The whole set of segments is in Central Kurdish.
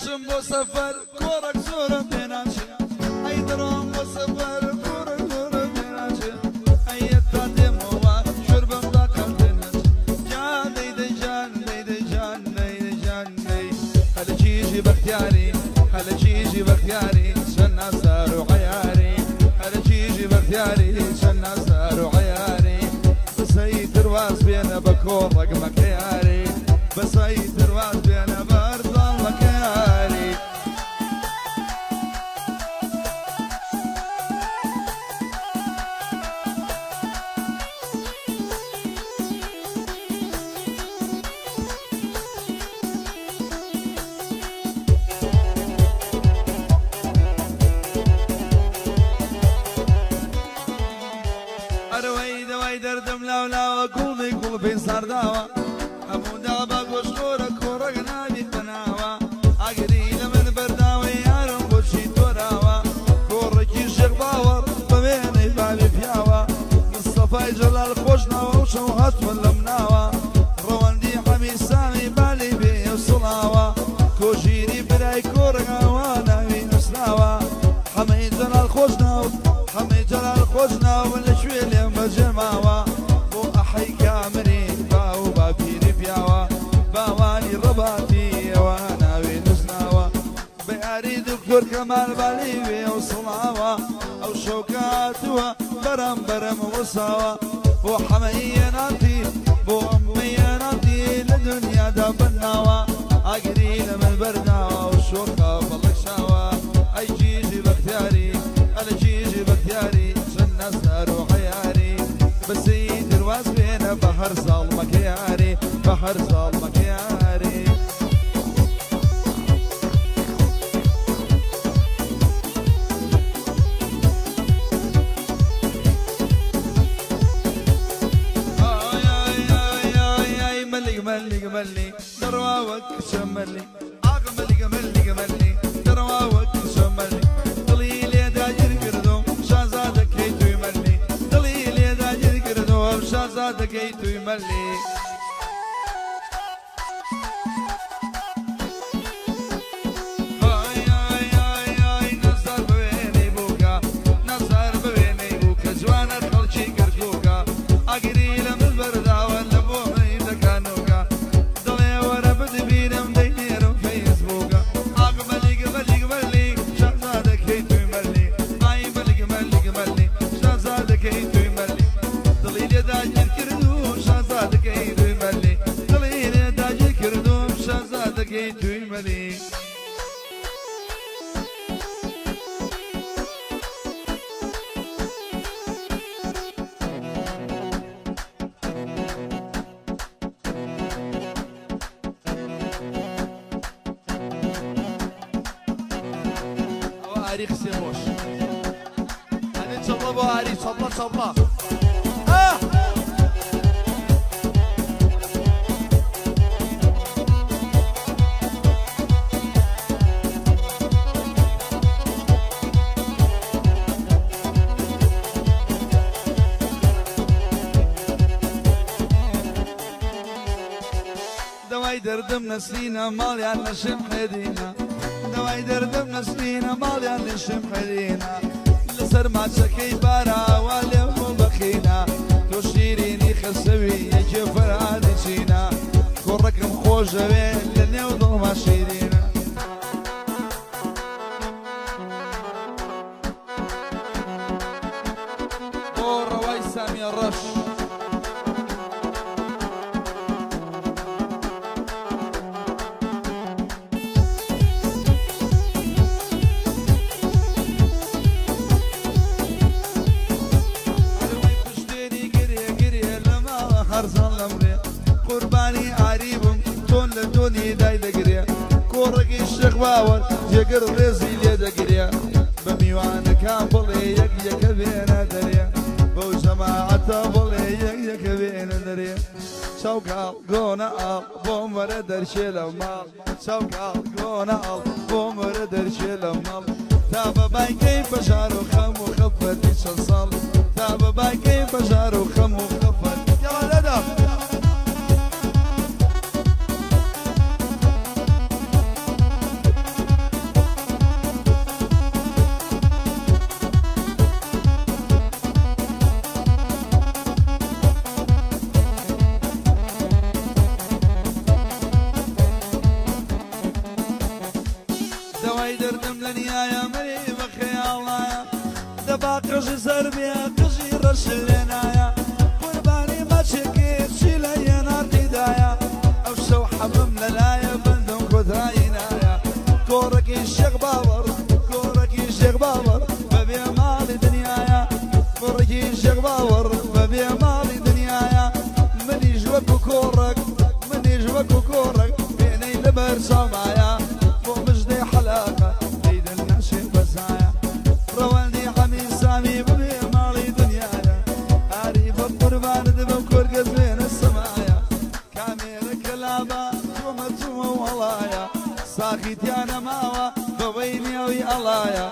دەچم بۆ سەفەر کۆڕێک زۆرم پێ ناچێ ئەی دەڕۆم بۆ سەفەر کۆڕێک زۆرم پێ ناچێ ئەی تا دێمەوە شوربم داقم پێ ناچێ جان دەی دەی جان دەی دەی جان دەی دەی جان دەی هەلە کیژی بەختیاری هەلە کیژی بەختیاری چەند نازدار و عەیاری هەلە کیژی بەختیاری چەند نازدار و عەیاری بەسەی درواز بێنە بە کۆڕێک مەکە یاری بەسەی درواز بێنە بەرزاڵ مەکە یاری ئەرەوەی دەوای دەردم لاولاوە گوڵی گوڵ پێی سارداوە هەموو دابا گۆشخۆرە کۆڕەک ناوی بەناوە ئاگری لە من بەرداوە یارم بۆچی تۆراوە کۆڕێکی شێخ باوەڕ بە وێنەی باوی پیاوە مستەفای جەلال خۆش ناوە و شەو هاتووە لەم ناوە ڕەوەندی حەمی سامی بالی بێ و سڵاوە کۆژیری برای کۆڕێک ئاوا ناوی نووسراوە حەمەی جەلال خۆش ناو حەمەی جەلال خۆش ناو لەکوێ لێم بەجێ ماوە بۆ ئەحەی کامری باو باپیری پیاوە باوانی ڕەباتی ئەوە ناوی نووسراوە بە یاری دکتۆر کەمال بالی وێ و سڵاوە ئەو شەوکاتووە بەرەم بەرەم وساوە بۆ حەمەیەناتی بۆ ئەمەیەناتی لە دنیادا بەناوە ئاگری لە من بەرداوە و شۆخە بەڵک شاوە ئەی کیژی بەختیاری ئەلە کیژی بەختیاری چەند نازدار و عەیاری بەسەی درواز بێنە بە هەر زاڵمەکە یاری بە هەر زاڵمەکە یاری ئای ئای ئای ئای ئای مەلیک مەلیک مەلی دەڕواوە کچە مەلی ئاغ مەلیک مەلیک مەلی دەڕواوە کچە مەلی دڵی لێ داگیر کردم شازادەکەی توی مەلی دڵی لێ داگیر کردم شازادەکەی توی مەلی ئای ئای ئای ئای نەزار بوێنەی بووکە نەزار بوێنەی بووکە جوانە خەڵکی کەرکووکە ئاگری لە من بەرداوە لە بۆ دەکانوکە دڵێ وەرە بدبینم دەینێرم فەیسبووکە ئاغ مەلیک مەلیک مەلی شازادەکەی توی مەلی ئای مەلیک مەلیک مەلی شازادەکەی توی مەلی دڵی لێ داگیر کردم شازادەکەی توی مەلی دڵی لێ داگیر کردم شازادەکەی توی مەلی ئەوە ئاری قسێ خۆش ئەنێ چەڵە بۆ ئاری چەڵە چەڵە ئاه دەوای دەردم نەسرینە ماڵیان لە شم حێدینە دەوای دەردم نەسرینە ماڵیان لە شم حێدینە لەسەر ماچەکەی باراوە لێم بۆ بەخینە تۆ شیرینی خەسەوی یەکێ فەرهادی چینە کوڕەکەم خۆشەوێ لە نێو دڵما شیرینە بۆ ڕەوای سامیە ڕەش ئەرەوەی پشتێنی گرێ گرێ لە ماوە هەرزان لەمرێ قوربانی ئاری بووم تۆن لە دۆنی دای دەگرێ کۆڕێکی شێخ باوەر جێگر ڕێزی لێ دەگرێ بە میوانەکان بڵێ یەک یەکە بێنە دەرێ بەو جەماعەتە بڵێ یەک یەکە بێنە دەرێ چاوکاڵ گۆنە ئاڵ بۆم وەرە دەرچێ لە ماڵ چاوکاڵ گۆنە ئاڵ بۆم وەرە دەرچێ لە ماڵ تا بە بایکەی بەژار و خەم و خەفەتی چەند ساڵ تا بە بایکەی بەژار و خەم و خەفەت یاڵا دەدا قژی زەربێ قژی ڕەش لێنایە قوربانی ماچێکی چی لە یەناردیدایە ئەو شەو حەمم لەلایە بەندم کۆتایی نایە کۆڕەکی شێخ باوەڕ کۆڕەکی شێخ باوەڕ بەبێ ماڵی دنیایە کۆڕەکی شێخ باوەڕ بەبێ ماڵی دنیایە منیش وەکو کۆڕەک منیش وەکو کۆڕەک بێنەی لەبەر چاومایە بۆ مژدەی حەلاقە دەیدن ناشێ بەزایە ڕەوەندی حەمی سامی ببێ ماڵی دنیایە ئاری بە قوربانت بم کۆرگە زوێنە سەمایە کامێرەکە لابە تۆمە چوومە وەڵایە ساخی تیانە ماوە بەوەی نێوی ئەڵایە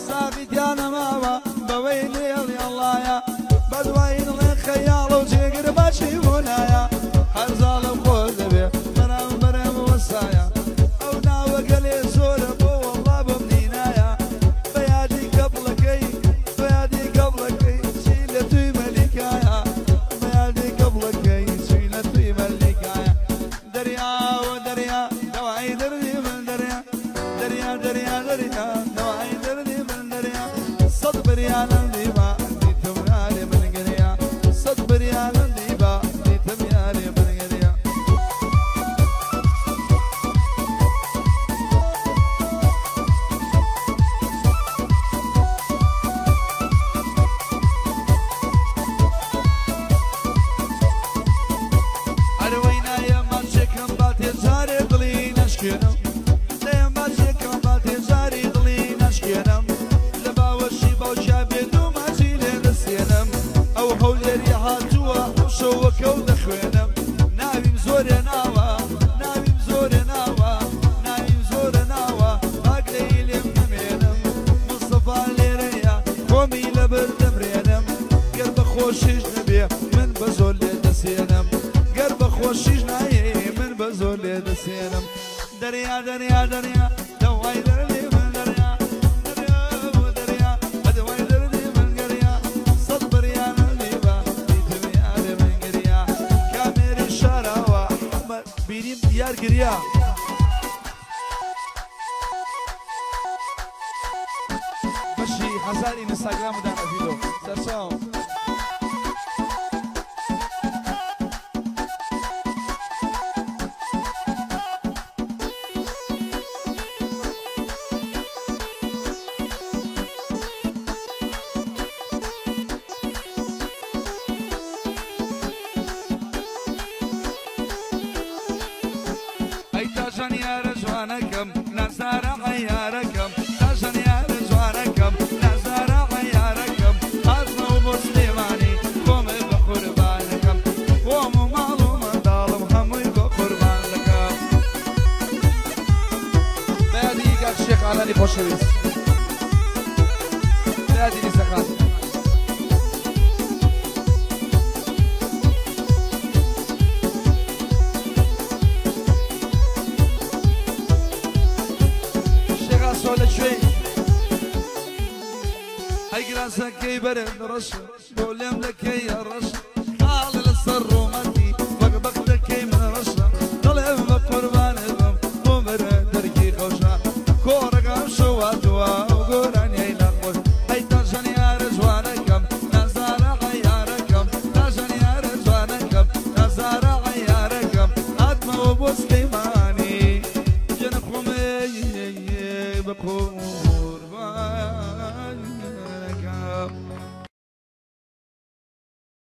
ساخی تیانە ماوە بەوەی نێڵی ئەڵایە بەدوای دڵێ خەیاڵە و جێگر باچی بۆنایە هەرزاڵم خۆش دەبێ بەرامبەرم وەسایە ئەو ناوەگەلێ زۆرە بۆ وەڵا بم دینایە بە یادی کەپڵەکەی بە یادی کەپڵەکەی چی لە توی مەلیکایە بە یادی کەپڵەکەی چی لە توی مەلیکایە دەریا و دەریا دەوای دەردی من دەریا دەریا دەریا دەریا دەوای دەردی من دەریا سەد بریانم دیبا دیتم یارێ من گریا سەد بریانم دیبا دیتم یارێ من گریا. ئەرەوەی نایە ماچێکم با تێجارێ دڵی نەشکێنم نایە ماچێکم با تێجاری دڵی نەشکێنم لە باوەشی باوکیا بێت و ماچی لێ دەسێنم ئەو هەولێری هاتووە ئەو شەوەکە و دەخوێنم ناویم زۆرێ ناوە ناویم زۆرێ ناوە ناویم زۆرە ناوە باگلەی لێم نەمێنم مستەفا لێرەیە خۆمی لەبەر دەمرێنم گەر بە خۆشیش نەبێ من بە زۆر لێ دەسێنم گەر بە خۆشیش نایێ من بە زۆر لێ دەسێنم دەریا دەریا دەریا دەوای دەردی من دەریا دەریا و دەریا بەدوای دەردی من گەریا سەد بریانم دیبا دیتم یارێ من گریا کامێری شاراوە حەمە بینیم دیار گریا. بەشی هەزار ئینستاگرام دانا ڤیدۆ سەرچاوم. ئەی تاژان یارە جوانەکەم نازارە عەیارەکەم تاژان یارە جوانەکەم نازارە عەیارەکەم هاتمەوە بۆ سلێمانی خۆمە بە قوربانەکەم خۆم و ماڵ و منداڵم هەمووی بە قوربان دەکەم. بەیادی کاک شێخ ئالانی خۆشەویست بەیادی لیسەخان. شێخ ئاسۆ لەکوێی؟ ئەی گراسەکەی بەرن ڕەش بۆ لێم دەکەی ڕەش خاڵ لەسەر ڕوومەتی وەک بەختەکەی من ڕەشە دەڵێم بە قوربانت بم بۆ بەرە دەرکی خەوشە کۆڕەکەم شەواتووە ئەو گۆرانیەی لە خۆش ئەی تاژان یارە جوانەکەم نازارە عەیارەکەم تاژان یارە جوانەکەم نازارە عەیارەکەم هاتمەوە بۆ سلێمانی جێنە خۆم بە قوربان.